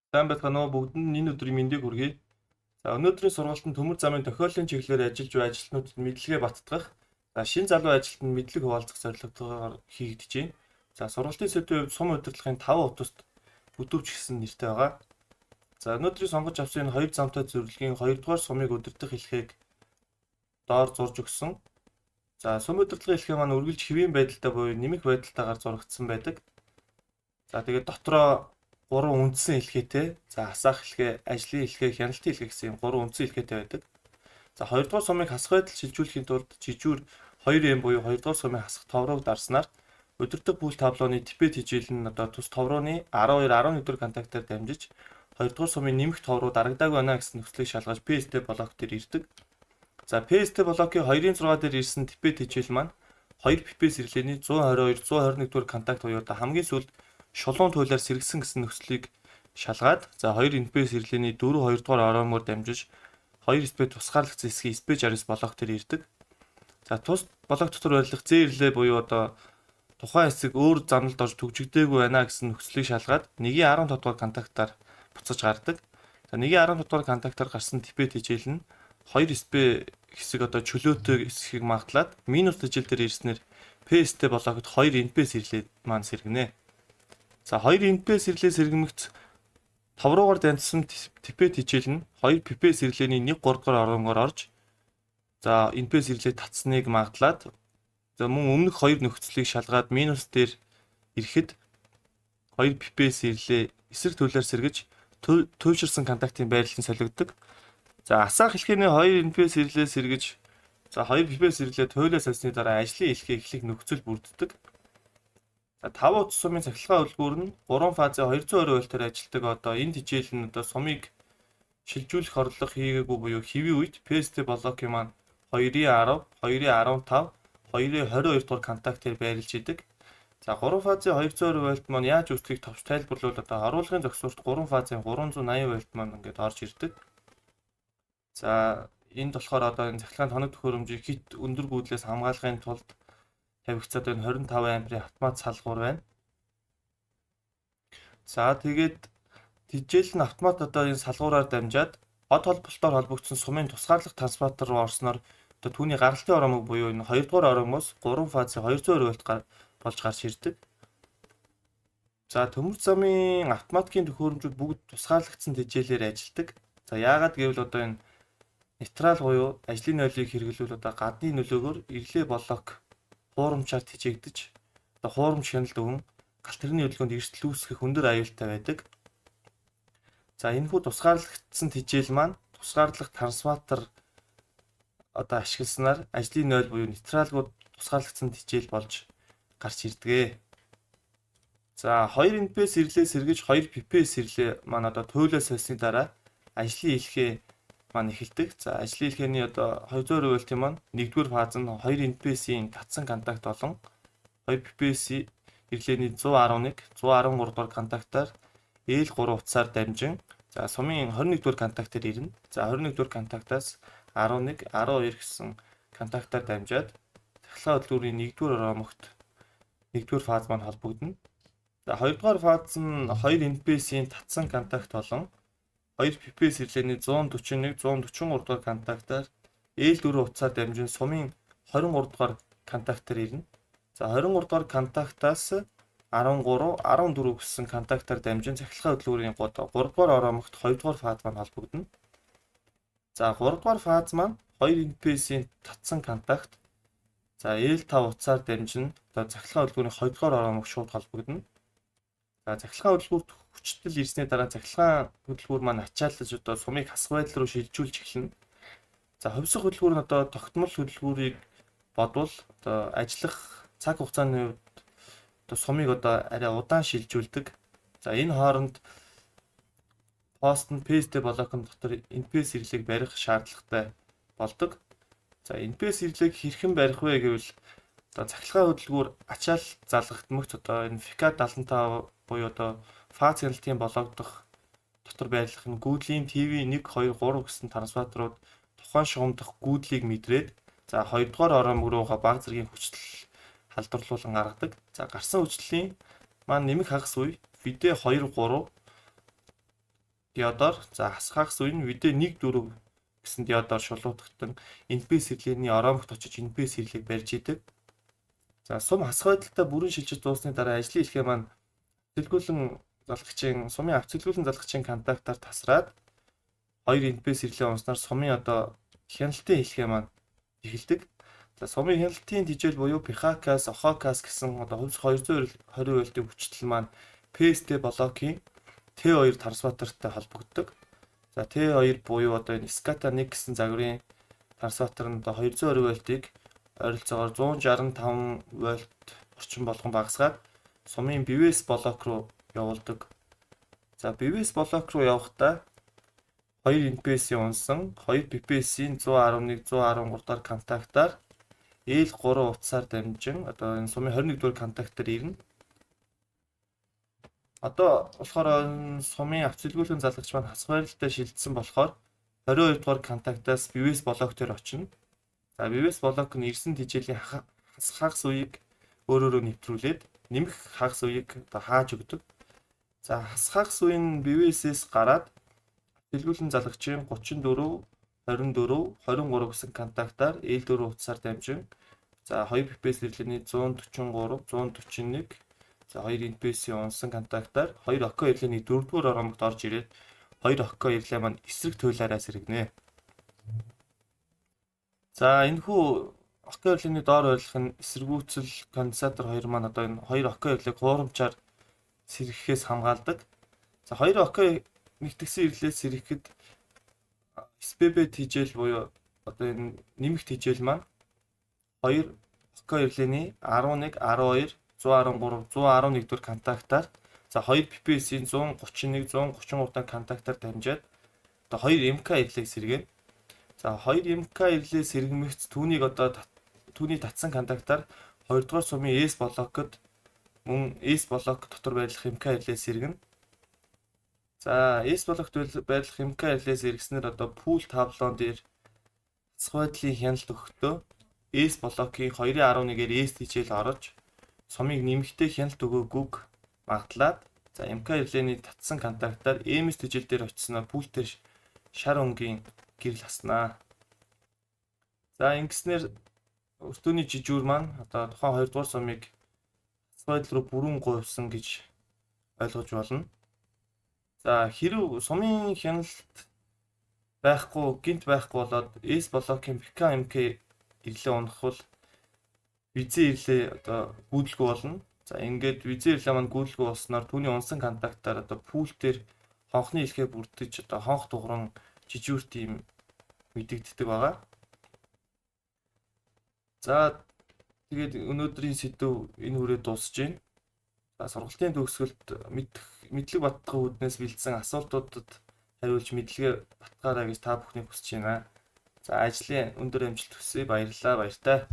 Сайн байцгаана уу, бүгдэнд нь энэ өдрийн мэндийг хүргэе. За, өнөөдрийн сургалтанд төмөр замын тохиоллын чиглэлээр ажиллаж буй ажилтнуудад мэдлэгээ баттгах, за шинэ залуу ажилтнанд мэдлэг хуваалцах зорилготойгоор хийгдэж байна. За, сургалтын сэдвийн хувьд сум удирдлагын 5 утаст бүдүүвч гэсэн нэртэй байгаа. За, өнөөдрийн сонгож авсан энэ хоёр замтай зөвлөгийн 2 дугаар сумыг удирдах хэлхийг доор зурж өгсөн. За, сум удирдлагын хэлхээ маань үргэлж хэвийн байдалтай буюу нэмэх байдалтайгаар зурагдсан байдаг. За, тэгээд дотроо гурван үндсэн хэлхээтэй. За, асаах хэлхээ, ажлын хэлхээ, хяналтын хэлхээ гэсэн юм гурван үндсэн хэлхээтэй байдаг. За, хоёрдугаар сумыг хасах байдал шилжүүлэхийн тулд жижүүр 2M буюу хоёрдугаар сумын хасах товрог дарснаар удирдах бүл таблоны ТП тэжээл нь одоо тус товрооны 12 11 дэх контактаар дамжиж хоёрдугаар сумын нэмэх товруу дарагдаагүй байна гэсэн нөхцөлийг шалгаж PST блок дээр ирдэг. За, PST блокийн 2-ын 6 дээр ирсэн ТП тэжээл маань 2 ПП сэрлээний 122 121 дугаар контакт буюу одоо хамгийн сүүлд шулуун туйлаар сэргэсэн гэсэн нөхцөлийг шалгаад, за 2 NPS сэрлээний 4 2 дугаар ороомоор дамжиж 2 SP тусгаарлагдсан хэсгийн SP69 блок дээр ирдэг. За, тус блок дотор байрлах Z ирлээ буюу одоо тухайн хэсэг өөр замналд орж түгжигдээгүй байна гэсэн нөхцөлийг шалгаад 1-ийн 15 дугаар контактаар буцаж гардаг. За, 1-ийн 15 дугаар контактаар гарсан ТП тэжээл нь 2 SP хэсэг одоо чөлөөтэй хэсгийг магадлаад минус тэжээл дээр ирснээр PST блокод 2 NPS ирлээ маань сэргэнэ. За, 2 NPS ирлээ сэргэмэгц тов руугаар дамжсан ТП тэжээл нь 2 ПП сэрлээний 1 3 дугаар оронгоор орж, за NPS ирлээ татсныг магадлаад, за мөн өмнөх хоёр нөхцөлийг шалгаад минус дээр ирэхэд 2 ПП сэрлээ эсрэг төлөөр сэргэж туйлширсан контактын байрлал нь солигддог. За, асаах хэлхээний 2 NPS ирлээ сэргэж, за 2 ПП сэрлээ туйлаа сольсны дараа ажлын хэлхээ эхлэх нөхцөл бүрддэг. За, 5 утас сумын цахилгаан хөдөлгүүр нь 3 фазын 220 вольтоор ажилладаг. Одоо энэ тэжээл нь одоо сумыг шилжүүлэх орлого хийгээгүй буюу хэвийн үед PST блокийн маань 2-ын 10, 2-ын 15, 2-ын 22 дугаар контактээр байрлаж идэг. За, 3 фазын 220 вольт маань яаж үүсдгийг товч тайлбарлавал одоо оруулгын зохисуурт 3 фазын 380 вольт маань ингээд орж ирдэг. За, энд болохоор одоо энэ цахилгаан тоног төхөөрөмжийг хит өндөр гүйдлээс хамгаалахын тулд тавигцаад энэ 25 амперын автомат салгуур байна. За, тэгээд тэжээл нь автомат одоо энэ салгуураар дамжаад од холболтоор холбогдсон сумын тусгаарлах трансформатор руу орсноор одоо түүний гаралтын оромог буюу энэ 2 дугаар оромоос 3 фазын 220 вольт болж гарч ирдэг. За, төмөр замын автоматикийн төхөөрөмжүүд бүгд тусгаарлагдсан тэжээлээр ажилладаг. За, яагаад гэвэл одоо энэ нейтрал буюу ажлын нойлыг хэрэглүүл одоо гадны нөлөөгөөр ирлээ блок хуурамчаар тэжээгдэж, одоо хуурамч хяналт өгөн галт тэрэгний хөдөлгөөнд эрсдэл үүсгэх өндөр аюултай байдаг. За, энэхүү тусгаарлагдсан тэжээл маань тусгаарлах трансформатор одоо ашигласнаар ажлын 0 буюу нейтралгүй тусгаарлагдсан тэжээл болж гарч ирдэг. За, 2 NPS ирлээ сэргэж 2 PPS ирлээ маань одоо туйлаа сольсны дараа ажлын хэлхээ маань эхэлдэг. За, ажлын хэлхээний одоо 220 вольтын маань 1-р фаз нь 2 NPS-ийн татсан контакт болон 2 PPS ирлээний 111, 113 дугаар контактаар L3 утсаар дамжин, за сумын 21 дугаар контактаар ирнэ. За, 21 дугаар контактаас 11, 12 гэсэн контактаар дамжаад цахилгаан хөдөлгүүрийн 1-р оромогт 1-р фаз маань холбогдоно. За, 2-р фаз нь 2 NPS-ийн татсан контакт болон 2 ПП сэрлээний 141, 143 дугаар контактаар L4 утсаар дамжин сумын 23 дугаар контактаар ирнэ. За, 23 дугаар контактаас 13, 14 гэсэн контактаар дамжин цахилгаан хөдөлгүүрийн 3 дугаар ороомогт 2 дугаар фаз маань холбогдоно. За, 3 дугаар фаз маань 2 NPS-ийн татсан контакт, за L5 утсаар дамжин одоо цахилгаан хөдөлгүүрийн 2 дугаар ороомогт шууд холбогдоно. За, цахилгаан хөдөлгүүрт хүчтэл ирсний дараа цахилгаан хөдөлгүүр маань ачааллаж одоо сумыг хасах байдал руу шилжүүлж эхэлнэ. За, хувьсах хөдөлгүүр нь одоо тогтмол хөдөлгүүрийг бодвол одоо ажиллах цаг хугацааны хувьд одоо сумыг одоо арай удаан шилжүүлдэг. За, энэ хооронд пост нь PST блокын дотор NPS ирлийг барих шаардлагатай болдог. За, NPS ирлийг хэрхэн барих вэ гэвэл одоо цахилгаан хөдөлгүүр ачаал залгагдмагц одоо энэ FK75 буюу одоо фаз хяналтын блок дотор байрлах нь гүйдлийн TV 1 2 3 гэсэн трансформаторууд тухайн шугам дахь гүйдлийг мэдрээд, за 2 дугаар ороомог руугаа бага зэргийн хүчтэл халдварлуулан гаргадаг. За, гарсан хүчлийн маань нэмэх хагас үе VD 2 3 диодоор, за хагас үе нь VD14 гэсэн диодоор шулуутгатан NPS релейний ороомогт очиж NPS релейг барьж идэг. За сум хасах байдалтай бүрэн шилжиж дууссаны дараа ажлын илгээ маань цэлгүүлэн залгачийн сумын авцэлгүүлэн залгачийн контактаар тасраад 2 NPS релей унснаар сумын одоо хяналтын илгээ маань эхэлдэг. За сумын хяналтын тижэл буюу PHK-аас OHK-аас гэсэн одоо хувьс 220 вольтын хүчтэл маань PST блокийн T2 трансформатортай холбогддог. За T2 буюу одоо энэ SCATA 1 гэсэн загварын трансформатор нь одоо 220 вольтыг ойролцоогоор 165 вольт орчим болгон багасгаад сумын BVS блок руу явуулдаг. За BVS блок руу явахдаа 2 NPS-ийн унсан 2 PPS-ийн 111 113 дахь контактаар L3 утсаар дамжин одоо энэ сумын 21 дугаар контактаар ирнэ. Одоо болохоор энэ сумын авцэлгүүлэн залгагч маань хасах байралтай шилжсэн болохоор 22 дугаар контактаас BVS блок дээр очино. За BVS блок нь ирсэн тижээлийн хагас үеийг өөрөөрөө нэвтрүүлээд нэмэх хагас үеийг одоо хааж өгдөг. За хагас үе нь BVS-ээс гараад дэлгүүлэн залгагчийн 34, 24, 23 гэсэн контактаар L4 утсаар дамжин за 2 PPS релейний 143, 141, за 2 NPS-ийн унсан контактаар 2 ОК релейний 4-р оромогт орж ирээд 2 ОК релей маань эсрэг туйлаараа сэргэнэ. За энэ хүү ОК релейний доор байрлах нь эсэргүүцэл конденсатор хоёр маань одоо энэ 2 ОК релейг хуурамчаар сэргэхээс хамгаалдаг. За 2 ОК нэгтгсэн релей сэргэхэд SPB тижэл буюу одоо энэ нэмэх тижэл маань 2 ОК релейний 11, 12, 113, 111 дэх контактаар за 2 PPS-ийн 131, 133 дахь контактаар дамжаад одоо 2 МК релейг сэргэнэ. За 2 МК релей сэргэмэгц түүнийг одоо түүний татсан контактаар 2 дугаар сумын S блокод мөн S блок дотор байрлах МК релей сэргэнэ. За S блокт байрлах МК релей сэргэснээр одоо пул таблон дээр хасах байдлын хяналт өгөхдөө S блокийн 2.11-ээр S тижэл орож сумыг нэмэхдээ хяналт өгөөгүйг магадлаад за МК релейний татсан контактаар MS тижэл дээр очисноор пультээр шар өнгийн гэрэл хаснаа. За ингэснээр өртөөний жижүүр маань одоо тухайн 2 дугаар сумыг хасах байдал руу бүрэн гуйвсан гэж ойлгож болно. За хэрв сумын хяналт байхгүй, гинт байхгүй болоод S блокийн PKMK ирлээ унах бол визээ ирлээ одоо гүйдэлгүй болно. За ингээд визээ ирлээ маань гүйдэлгүй болсноор түүний унсан контактаар одоо пультээр хонхны илгээ бүрдэж одоо хонх дугран жижүүрт юм мэдэгддэг байгаа. За тэгээд өнөөдрийн сэдэв энэ хүрээд дуусж байна. За сургалтын төгсгөлд мэдлэг баттгах үүднээс бэлдсэн асуултуудад хариулж мэдлэгээ батгаарай гэж та бүхнийг хүсэж байна. За ажлын өндөр амжилт хүсье. Баярлалаа. Баяртай.